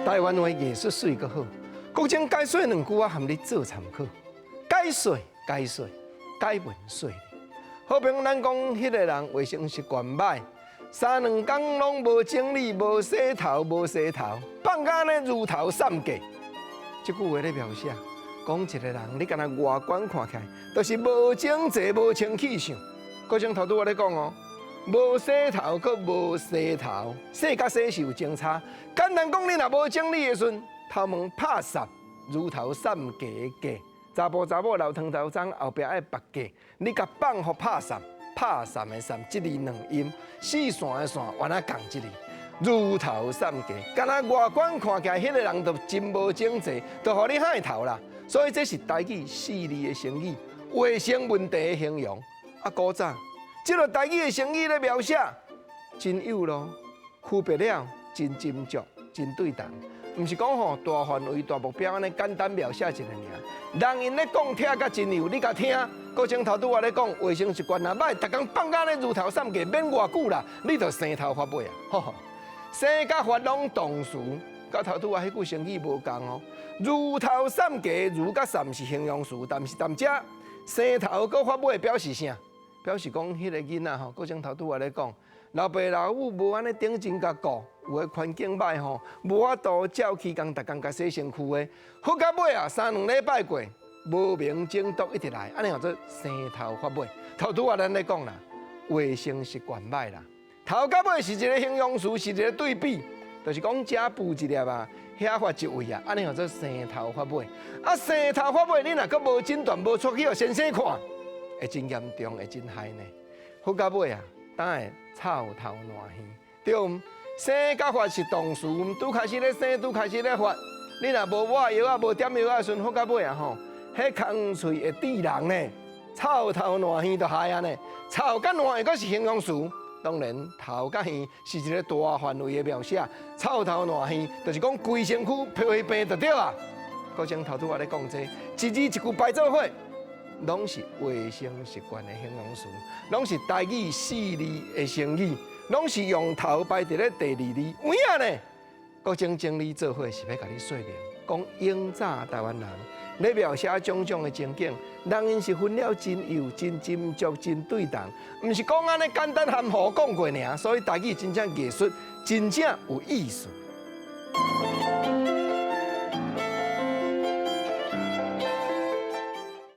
台灣話藝術媠閣好，國政解說兩句我含你做參考。解說解說解文說理，好比咱講彼个人衛生習慣䆀，三兩工攏無整理、無洗頭、無洗頭，放甲按呢如頭散架。這句話咧描寫，講一个人你敢若外觀看起來，就是無整齊、無清氣相。國政頭拄我咧講哦。無洗頭，閣無洗頭，洗佮洗是有相差。簡單講，你若無整理的時陣，頭毛拍散，如頭散架的架，查埔查某留長頭鬃，後壁愛縛架，你共放予拍散，拍散的散，這字兩音，四線的線，原來仝一字，如頭散架，敢若外觀看起來，彼个人就真無整齊，就予你害頭啦。所以這是台語四字的成語，衛生問題的形容。啊，古早。這个台語的成語咧描寫，真幼咯，區別了真斟酌，真對同，毋是講吼大範圍、大目標按呢簡單描寫一个爾。人𪜶咧講聽甲真幼，你共聽，國政頭拄仔咧講衛生習慣若䆀，逐工放甲按呢如頭散架，免偌久啦，你就生頭髮尾啊！吼吼，生佮髮攏動詞，佮頭拄仔彼句成語無仝哦。如頭散架，如佮散是形容詞，但是踮遮生頭閣髮尾表示啥？表示講，彼个囡仔吼，國政頭拄仔咧講，老爸老母無按呢認真共顧，有的環境䆀吼，無法度照起工，逐工共洗身軀的，好到尾啊，三兩禮拜過，無明症毒一直來，按呢叫做生頭髮尾。頭拄仔咱咧講啦，衛生習慣䆀啦，頭佮尾是一个形容詞，是一个對比，就是講遮補一粒啊，遐髮一位啊，按呢叫做生頭髮尾。啊，生頭髮尾，你若閣無診斷，無帶去予先生看，會真嚴重，會真害呢。好到尾啊，當會臭頭爛耳，對毋？生佮髮是動詞，拄開始咧生，拄開始咧髮。你若無抹藥仔，無點藥仔時陣，好到尾啊吼，彼空喙會致人呢，臭頭爛耳就害啊呢。臭佮爛閣是形容詞，當然頭佮耳是一个大範圍的描寫。臭頭爛耳就是講規身軀皮膚病就對啊。國政頭拄仔咧講這，一字一句排做伙，攏是衛生習慣的形容詞，攏是台語四字的成語，攏是用頭排佇咧第二字。有影呢？國政整理做伙是欲共你說明，講永早台灣人咧描寫種種的情景，人𪜶是分了真幼、真斟酌、真對同，毋是講按呢簡單含糊講過爾。所以台語真正藝術，真正有意思。